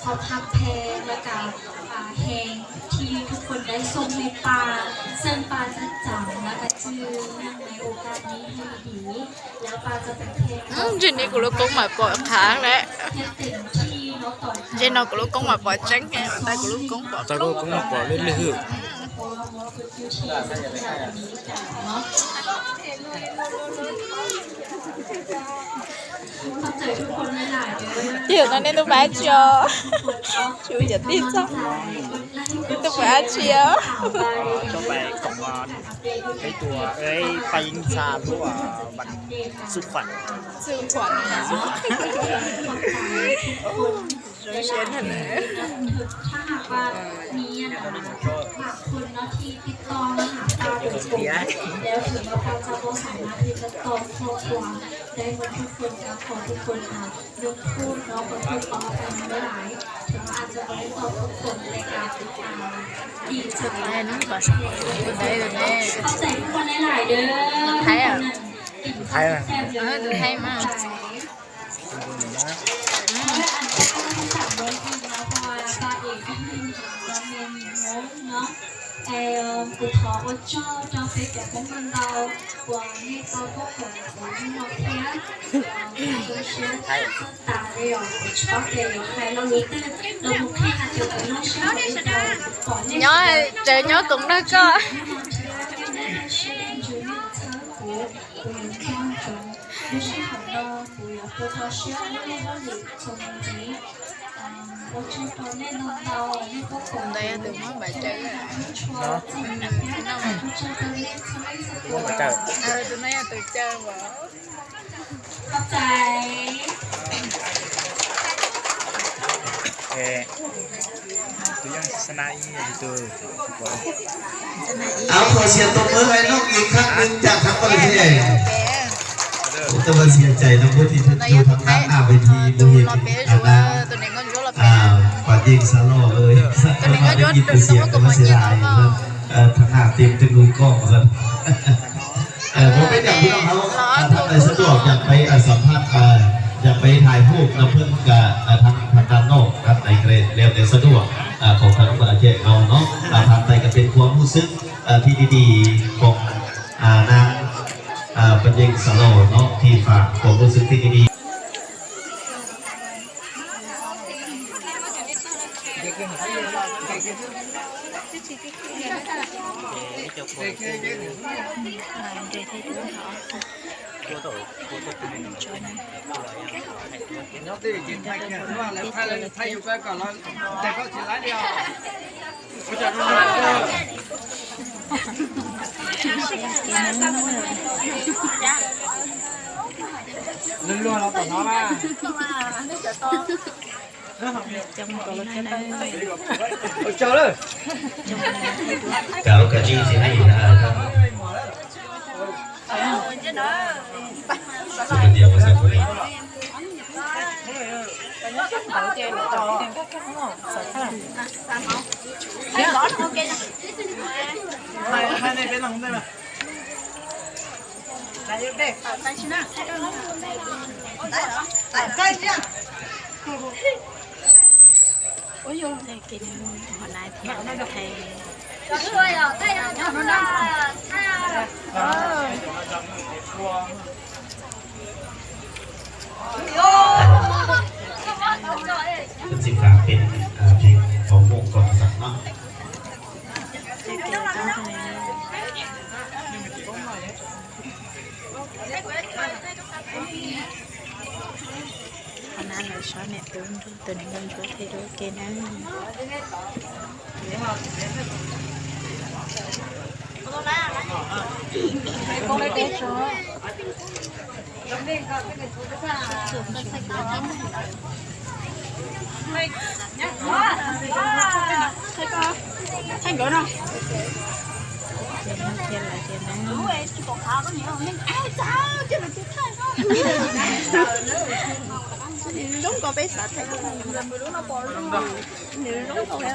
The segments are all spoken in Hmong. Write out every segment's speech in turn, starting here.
ขอบคุณแทนแล้วก็ แฮงที่ทุกคนได้ส่งให้ปา ซึ่งปาจะจำแล้วก็จื้อเนื่องในโอกาสนี้ให้ดี แล้วปาจะเป็นแทน Ntshe no kuv lub koob mas pom qhov lawm. Ntshe no kuv lub koob mas pom tseeb, tau kuv lub koob pom lwj lwj hwj. Ces yog no nej ntuj pab tsi os? Tsis ua yam tij txog, nej ntuj pab tsi os? Peb tua, peb pab yeej xa lub xub khuam, xub khuam. Zoo siab na. Es kuv thov ua tsaug rau peb cov phooj ywg ntau uas nej tau pab kuv hnub no thiab. Kuv zoo siab tshaj tas li os, kuv tsis paub tias yuav hais lo lus twg los mus qhia hais tias kuv zoo siab heev rau kuv pom nej. Nyob tsev nyob koom nrog koj. Hnub no thiab nej siab dawb ntxwg nej txhawb kuv, kuv yuav nco ntsoov lub sij hawm no kuv yuav tua rau siab lub lub hauj lwm txuas mus ntxiv. Ua tsaug rau nej ntau ntau, nej pab kuv ntawd yog tus muab npam caw, tus no yog tus caw. Qhov txais. Tus yog xab na ib, tus Áo thọ siam tôm mới hai nóc nghìn khắc đừng chạm khắc vào thế này. Tôi vẫn siam chảy nó mới thì thật nhiều thằng đang ảo về thì mùa hiệp thì à đang à, và nhìn xa lo ơi, xa lo nó nhìn tôi siam tôi vẫn siam lại. Thằng nào tìm từng người con rồi. Ơ, một cái dòng của nó, à, thằng này sẽ được dànhไป, à,สัมภาษณ์, à, dànhไปถ่ายรูปนะเพื่อนกับ, à, ทาง, ทางด้านนอก ด้านในก็ได้ แล้วแต่สะดวก อ่า ของทางบรรดาแขกเราเนาะ อ่า ทางใดก็เป็นความรู้สึก อ่า ที่ดีๆ ของ อ่า นาง อ่า ปัญเยงสะหล่อเนาะ ที่ฝากความรู้สึกที่ดีๆ Luag los tom no na. Cov ka ji si na. Xin cảm ơn, à, bên phòng vụ cộng sản nó. Qhov no lawv sob niam tub nrog tus niam nkauj ntsuab thiab ua ke na. Nws zoo nkauj peb xav thaij nws zoo nkauj. Coob mus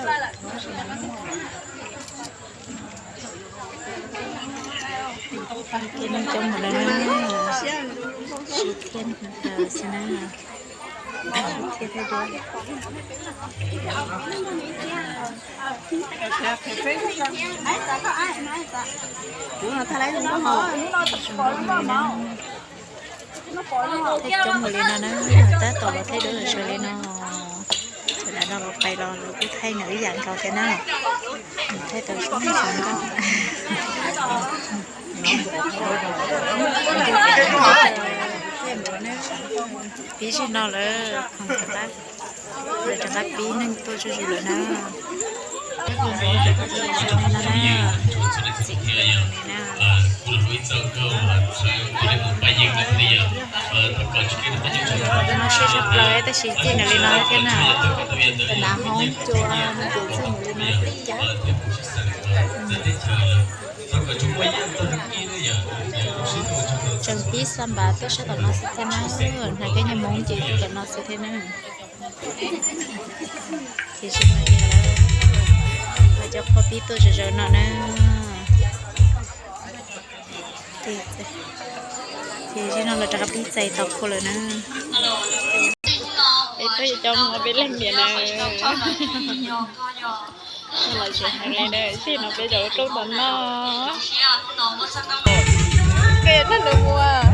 lawm, sib thiab ntawd xwb na. Thiab thiab duab. Thaij coob mus li no na, tab tom los thaij duab sawv li no. Sawv daws no los pais los lawv kuj thaij nws ib yam nkaus thiab na. Thaij tau zoo nkauj. Pib zig no lawm, lawv rov qab pib neeg tuaj zuj zus lawm na. Txim na. Siab tshaj plaws tab sis txij nws li no thiab na. Tus nav hoob cua ces txij nws li no thiab cas. Tseem pib xa npav tuaj sab tom no xwb thiab na, hnav kab nyiaj Hmoob ces tuaj tom no xwb thiab na. Ces zig no ces lawv cov qhua pib tuaj zom zaws no na. Ces zig no lawv rov qab pib txais tau qhua lawm na. Peb tuaj yuav coj mus peb leeg niam na. Los tsev heev li na, zig no peb cov ua rooj tom no. Koj yuav tag lus mus.